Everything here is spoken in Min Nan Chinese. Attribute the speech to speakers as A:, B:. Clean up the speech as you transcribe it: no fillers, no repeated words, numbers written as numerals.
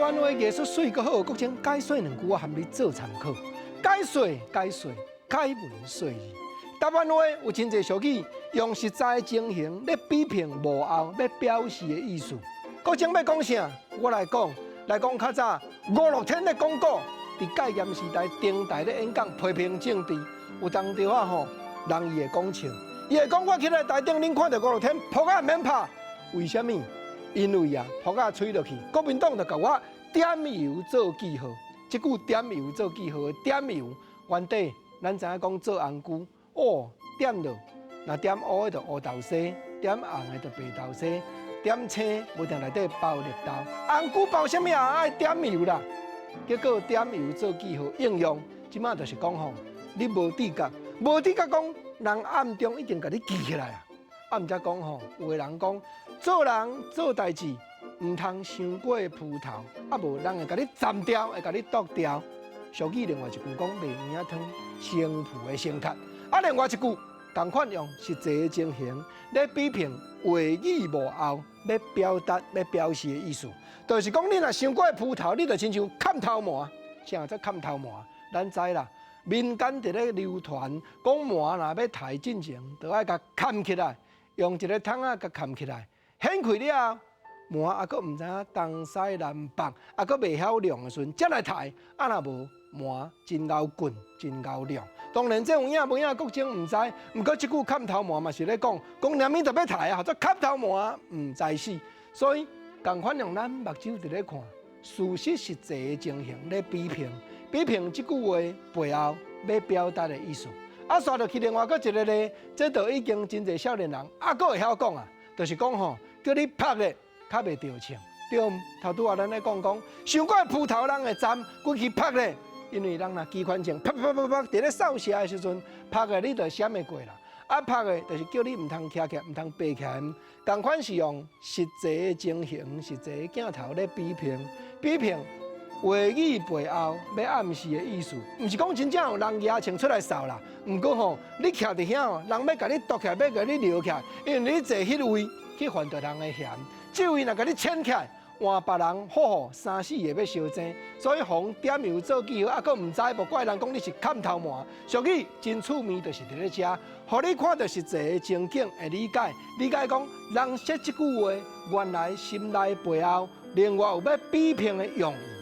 A: 灣話藝術媠閣好，國清解說兩句，我含你做參考。解說解說解文說理。台灣話有真濟俗語，用實在情形咧比評幕後欲表示的意思。國清欲講啥？我來講，來講較早吳樂天咧講古，佇戒嚴時代登台咧演講批評政治，有當時仔吼，人伊會講笑，伊會講我起來台頂，恁看著吳樂天噗仔毋免拍，為啥物？因為啊，噗仔吹落去，國民黨就共我點油做記號。這句點油做記號的點油，原底咱知影講做紅龜，哦，點落，若點烏的就烏豆沙，點紅的就白豆沙，點青無定內底包綠豆。紅龜包啥物啊？愛點油啦。結果點油做記號應用，這馬就是講吼，你無知覺，無知覺講人暗中已經共你記起來啊。啊，毋才講吼，有的人講做人做代誌毋通傷過浮頭，啊無人會共你斬掉，會共你剁掉。俗語另外一句講賣圓仔湯，生浮的生殼。啊，另外一句仝款用實際的情形咧比評話語幕後欲表達、欲表示的意思，就是講你若傷過浮頭，你就親像砍頭糜。啥叫砍頭糜？咱知啦，民間佇咧流傳講糜若欲刣進前，就愛共砍起來，用一个筒仔共砍起來，掀開了後，糜猶閣毋知影東西南北，猶閣袂曉量的時陣，才來刣。啊，若無糜真𠢕棍，真𠢕量。當然這有影無影，國清毋知。毋過這句砍頭糜嘛是咧講，講連物就欲刣啊，號做砍頭糜毋知死。所以仝款用咱目睭佇咧看，事實實際的情形咧比評，比評這句話背後欲表達的意思。啊，煞落去另外閣一个咧，這就已經真濟少年人猶閣會曉講啊，就是講吼，叫你拍咧較袂著銃。對毋？頭拄仔咱咧講講，傷過浮頭人會斬，規氣拍咧，因為人若機關槍啪啪啪啪佇咧掃射的時陣，拍的你就閃會過啦。啊，拍的就是叫你毋通徛起來，毋通爬起來。仝款是用實際的情形、實際的鏡頭咧比評，比評話語背後欲暗示的意思，毋是講真正有人舉槍出來掃啦。毋過吼，你徛佇遐哦，人欲共你剁起來，欲共你撩起來，因為你坐彼位去犯著人的嫌，這位若共你牽起來，換別人好好三四個欲相爭，所以予點油做記號，猶閣毋知，無怪人講你是砍頭糜。俗語真趣味，就是佇咧遮，予你看著實際的情景，會理解，理解講人說這句話，原來心內背後另外有欲比評的用意。